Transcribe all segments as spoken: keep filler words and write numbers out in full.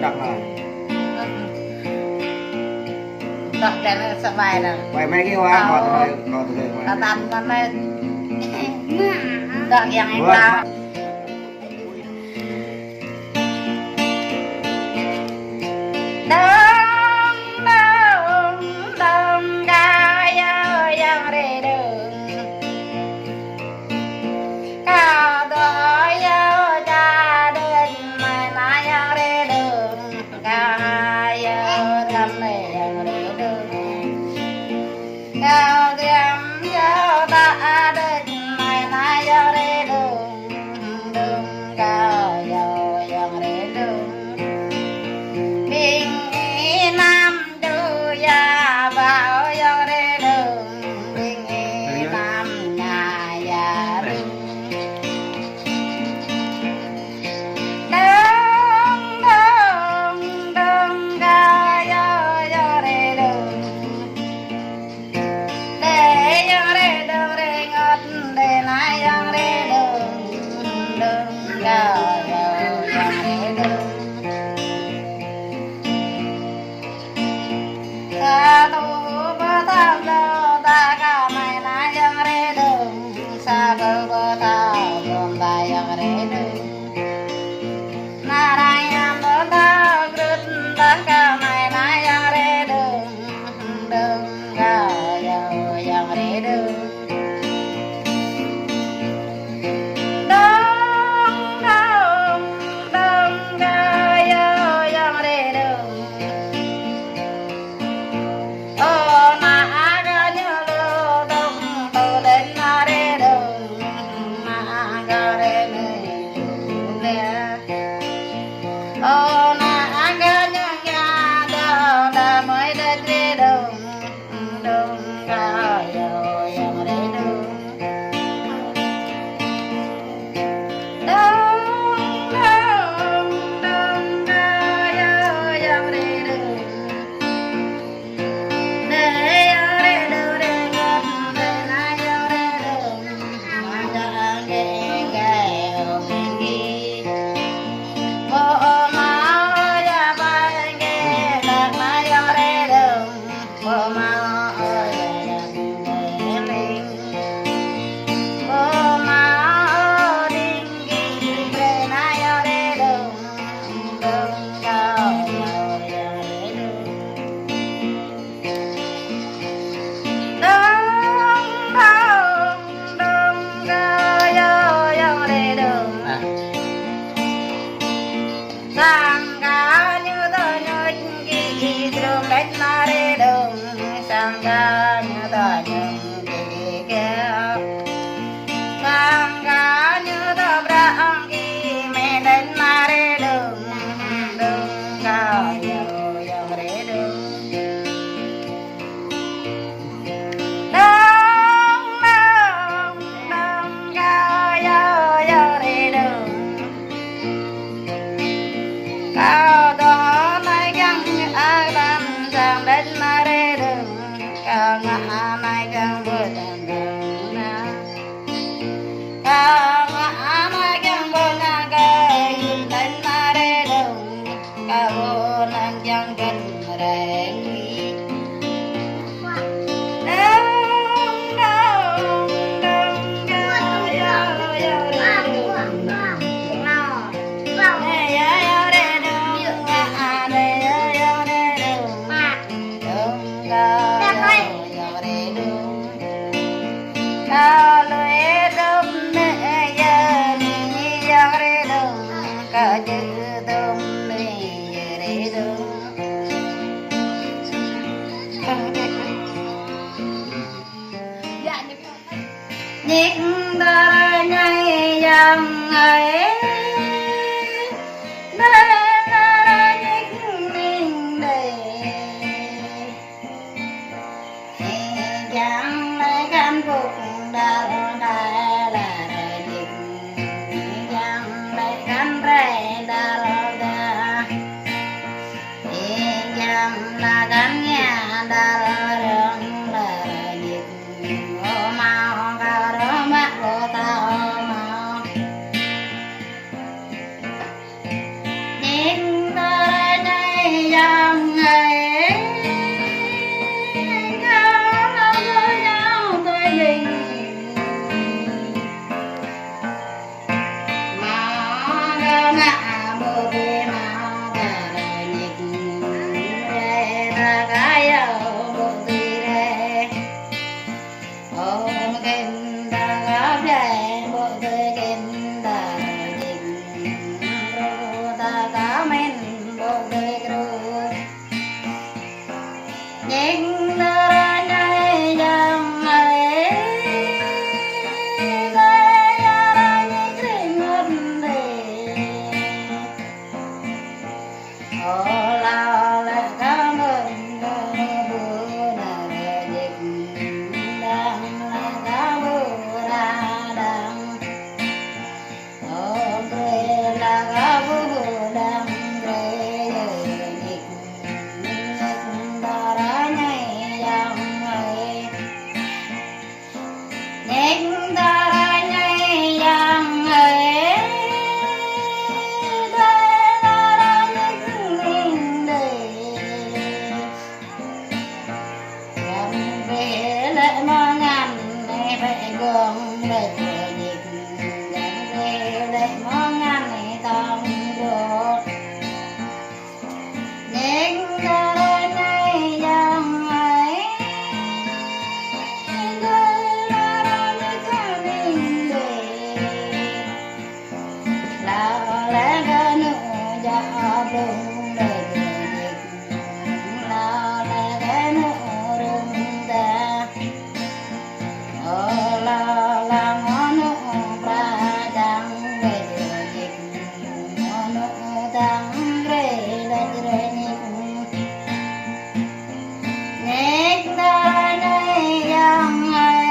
Đăk na. Đăk kơ anai sa bai na. Bai mai kơ wa, kâo tơlơi, kâo tơlơi. Tơtăm anai. Đăk yang ih pla. Dơ̆ng, dơ̆ng, dơ̆ng, kơ yâo yang ri dơ̆ng. Kâo dŏ yâo čar đĕč, mai na yang ri dơ̆ng. Kâo yâo tăm na yang ri dơ̆ng. Kâo dram yâo ta đĕč, mai na yang ri dơ̆ng. Dơ̆ng, kâo yâo yang ri dơ̆ng. Ƀing ih năm ču ya bao yang ri dơ̆ng. Ƀing ih năm ña ya dơ̆ng. Dơ̆ng, dơ̆ng, dơ̆ng, kâo yâo yang ri dơ̆ng. Đe yang ri dơ̆ng ri ngŏt, đe na yang ri dơ̆ng, dơ̆ng, kâo yâo yang ri dơ̆ng. Sa tŭ pơthâo lŏ ta kơ mai na yang ri dơ̆ng, sa tŭ pơthâo lŏ ta yang ri dơ̆ng. Na rang yang pơthâo grŭt ta kơ mai na yang ri dơ̆ng, dơ̆ng, kâo yâo yang ri dơ̆ng. Dơ̆ng, dơ̆ng, dơ̆ng, kâo yâo yang ri dơ̆ng. Ơ na a gơ ñu lu dơ̆ng, tơ đen na ri dơ̆ng, na a gơ ri nui lu đe. Ơ na a gơ ñu ña đa đa mơi đen ri dơ̆ng, dơ̆ng, kâo yâo yang ri dơ̆ng. Dơ̆ng, dơ̆ng, dơ̆ng, kâo yâo yang ri dơ̆ng. Đe yang ri dơ̆ng, đe ngŏt, đe na yang ri dơ̆ng. Mă gah ang kơ ing kơ ơ ing ki. Pô ma ơi ya ba ing kơ, đak na yang ri dơ̆ng. Pô ma ơi ya yang ri dơ̆ng. Pô ma ơi đing ki, đe na yang ri dơ̆ng. Dơ̆ng, kâo yâo yang ri dơ̆ng. Dơ̆ng, dơ̆ng, dơ̆ng, kâo yâo yang ri dơ̆ng. Sang kơ ñu tơ ñu ki, ki drôm đĕč na ri dơ̆ng. Sang kơ ñu tơ ñu ki, ki kơ. Sang kơ ñu tơ bră ong ki, mơi đĕč na ri dơ̆ng. Dơ̆ng, kâo yâo yang ri dơ̆ng. Dơ̆ng, dơ̆ng, dơ̆ng, kâo yâo yang ri dơ̆ng. Kâo dŏ anai kiăng a đăm sang đĕč na ri dơ̆ng. Kâo ngă anai kiăng bơ đăm đăm na. Kâo ngă anai kiăng bơ ngă kơ đĕč na ri dơ̆ng. Kâo bơ anai kiăng kơ rai. Dơ̆ng, dơ̆ng, dơ̆ng, kâo yâo, yâo ri dơ̆ng. Ơ, yâo, yâo ri dơ̆ng, a, a, đe, yâo, yâo ri dơ̆ng. Dơ̆ng, kâo yâo, yâo ri dơ̆ng. Kâo lui dơ̆ng, đe, yâo, ni, ni, yâo ri dơ̆ng. Kâo čư dơ̆ng, ni, yâo ri dơ̆ng. Ñik dơr ñai yang ai, dơr dơr ñik ning đe. Ê, yang lai kan buk dơr đe dơr ñik, yang lai kan re dơr đe. Ê, yang lai kan ña dơr rơ̆ng dơr ñik. Ơ mă ơ kơ rơ̆ng mă ơ ta ơ mă. Ơ, la lĕ kơ mơ̆ng kơ ƀu nă rơñik, đang lĕ kơ ƀu ra đang. Ơ, brơi lĕ kơ ƀu đang brơi rơñik, ñik tơra ñai yang ơi. Ñik tơra ñai yang ơi, dơi tơra ñik ling đơi. Găm bê lĕ mơ̆ng ngăn nê bê gong lĕ rơñik, găm bê lĕ mơ̆ng ngăn nê tong rô. Ñik tơra ñai yang ơi, dơi tơra ñik ling đơi. Lao lĕ gơnŭ jă blung đơi rơñik, lao lĕ gơnŭ rơ̆ng đa. Ơ, la lĕ mơnŭ prăjang đơi rơñik, mơnŭ dang brơi đơi rơñik. Ñik tơra ñai yang ơi,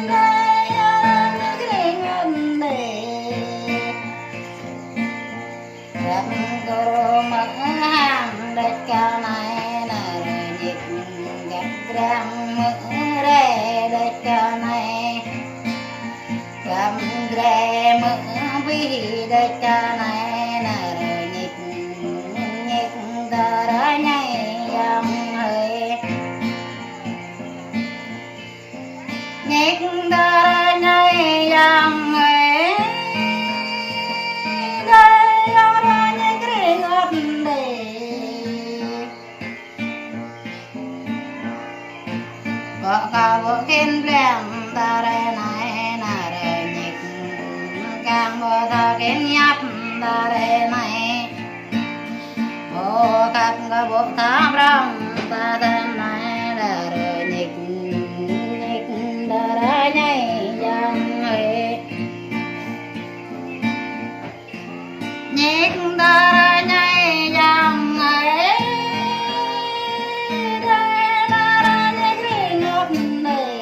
dơi tơra ñik ling đơi. Găm gơ̆ mơ̆ hăng đĕč kơ nai nă rơñik, găm grang mơ̆ rai đĕč kơ nai. Găm gre mơ̆ bih đĕč kơ nai nă rơñik, ñik tơra ñai yang ơi. Ñik tơra ñai yang ơi, dơi tơra ñik ling ot đơi. Bŏ kơ bŏ kĭn blang tơra nai nă rơñik, kang bŏ thâo kĭn yap tơra nai. Ơ, khăp kơ ƀô̆ tha prong tơdang nai lĕ rơñik, ñik tơra ñai yang ơi. Ñik tơra ñai yang ơi, dơi tơra ñik ling ot đơi.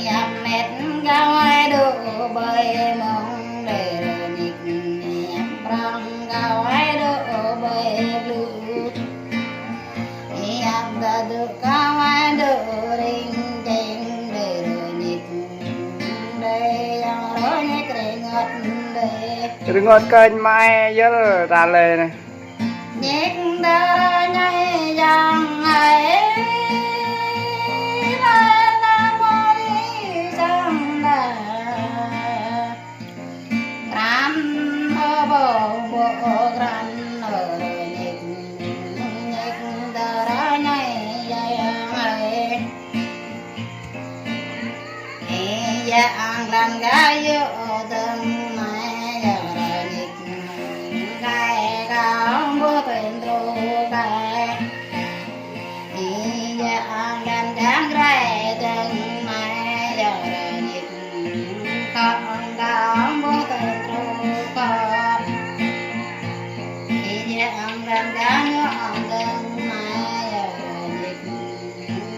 Yap met gao ai dŏ ƀơi mông đơi rơñik, yap prong gao ai dŏ ƀơi blŭ. Yap dŏ gao ai dŏ ring čeng đơi rơñik, đơi yang rơñik ling ot đơi. Ling ot kơñ mai yơl ta lĕ nê. Ñik tơra ñai yang ơi, la lĕ mơ̆ ri sang đa. Krăn ơ bŏ bŏ krăn ơ rơñik, ñik tơra ñai yang ơi. Ih yă ang lăn gah yơh tơng mai yơh rơñik, gai gao ƀuh tơ̆n tru gai. Ih yă ang lăn gah grai tơng mai yơh rơñik, kŏ gao ƀuh tơ̆n tru kŏ. Ih yă ang lăn gah yơh tơng mai yơh rơñik.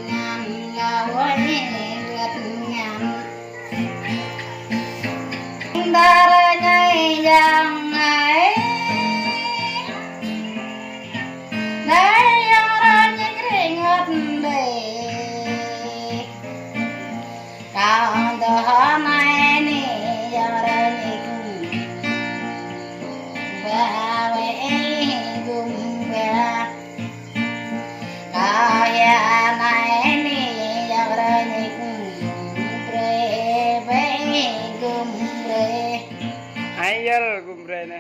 Ngăn gao wai wet ngăn. Tơra ñai yang ai, đơi yang rơñik ling ot đơi. Kâo dŏ hơnai ni yang rơñik, ba wai gum ba. Kâo yă anai ni yang rơñik, brơi bĕ gum brơi. Ai yơl gum brơi nê.